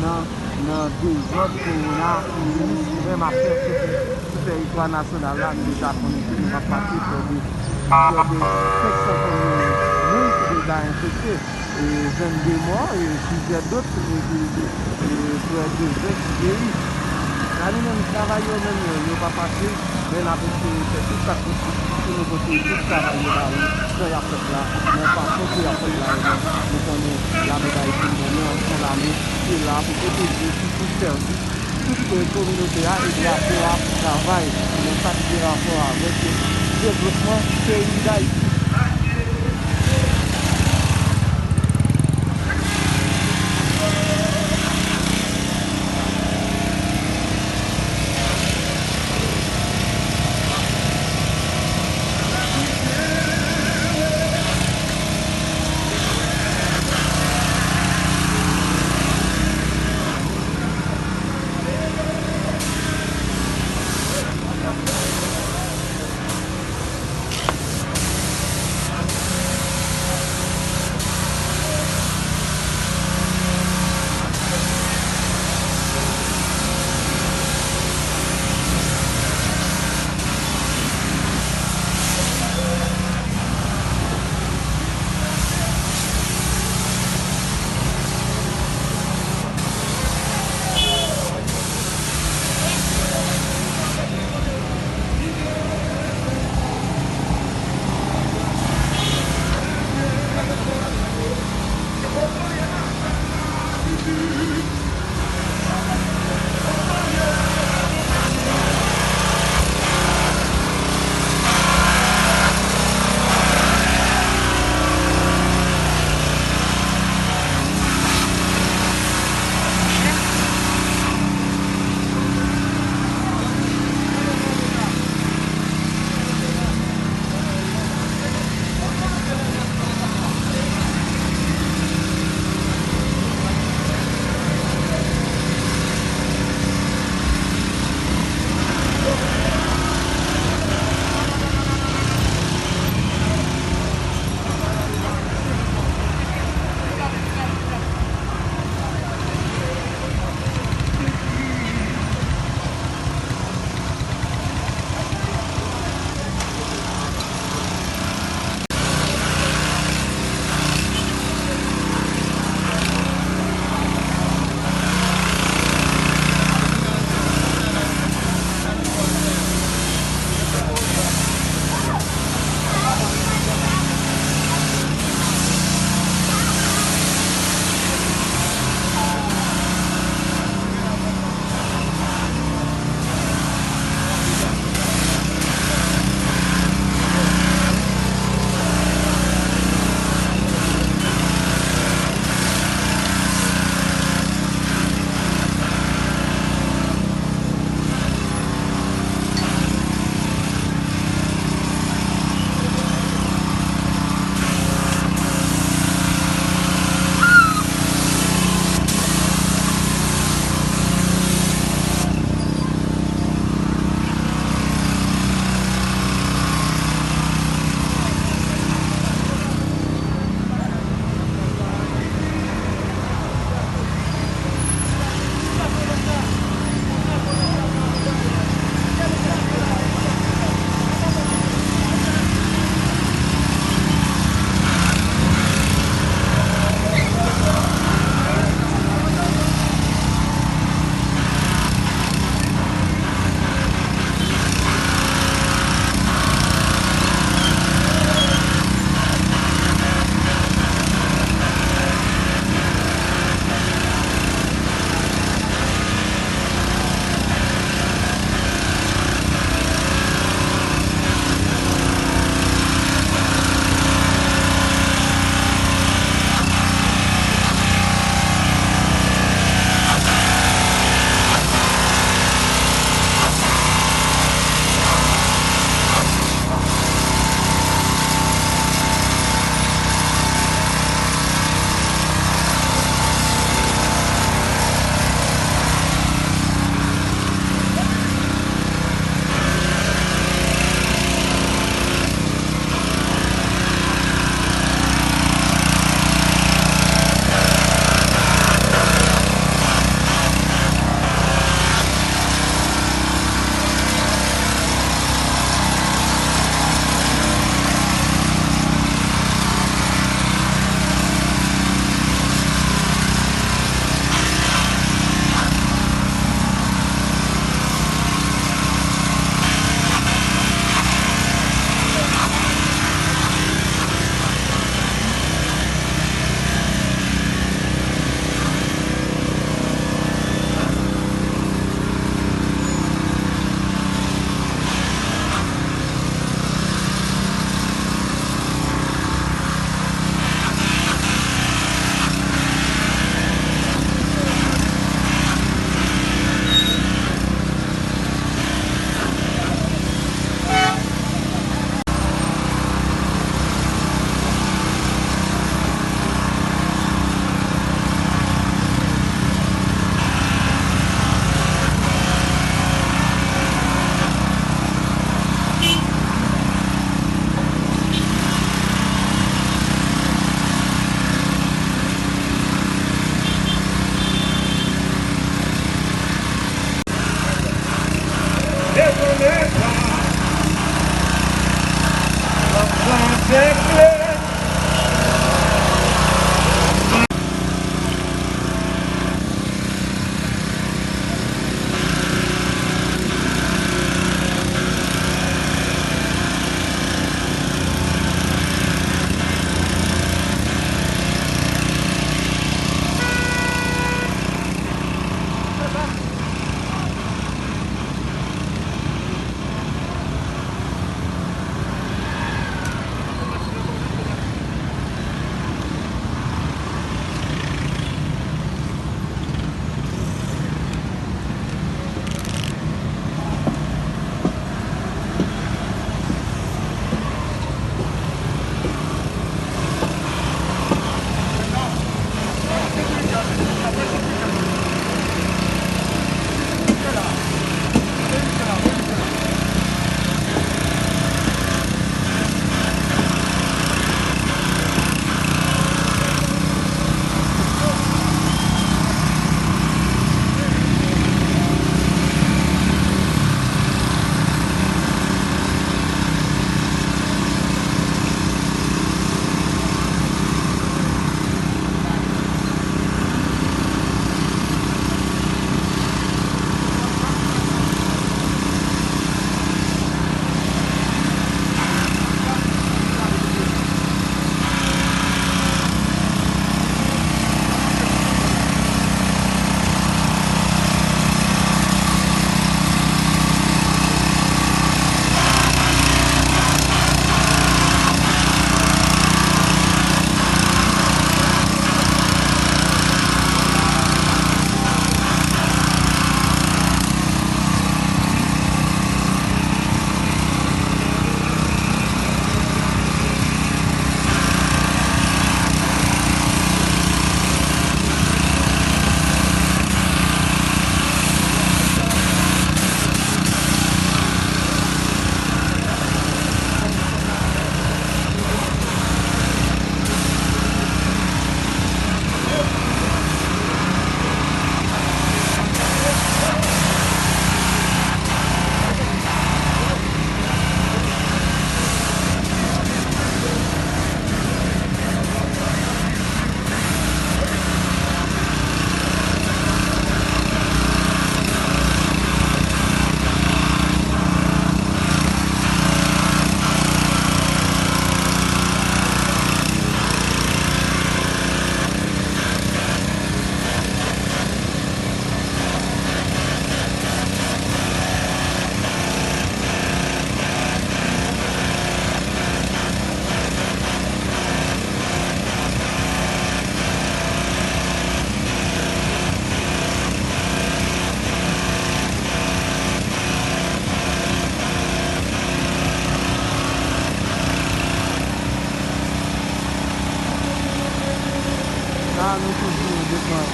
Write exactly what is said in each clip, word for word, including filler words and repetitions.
nan, nan dezòd kowonaviris ki menm ap fè sou, sou tèritwa nasyonal la, nou deja konnen ke nou p ap pase prè de, prè de senk san moun ki deja enfekte, e vennde mò, e plizyè dòt, e, e, e, e prè de ven ki geri. Sa li menm, travay yo menm, yo, yo pa pase, men n ap eseye fè tout sa k posib pou nou kontinye tout travay yo ba yo, jan y ap fèt la, nan fason pou y ap fèt la yo menm. Nou konnen lame d Ayiti, nou konnen yon lame ki la pou pwoteje, ki pou sèvi tout, e, kominote a, e drapo a pou travay nan sa ki gen rapò avèk, e, devlopman peyi d Ayiti.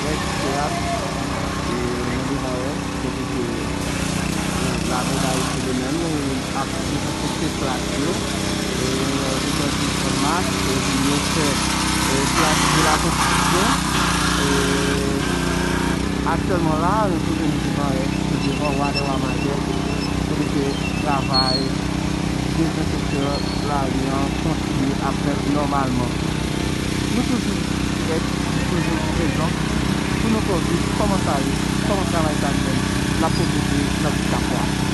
Wè ki teyat, e, nan devan wè, kote ke, e, lame Dayiti li menm, e, ap dezenfekte plas yo, e, desann mas, epi yo fè, e, plas de la Konstitisyon. E, aktyèlman la, nou tounen nou devan wè, nou devan Wa dè Wa Majè, kote ke travay dezenfekte lari an kontinye ap fèt nòmalman. Nou toujou dirèk, nou toujou prezan pou nou fè w viv kòman sa ye, kòman travay sa li menm l ap pwogese nan Vikapwa.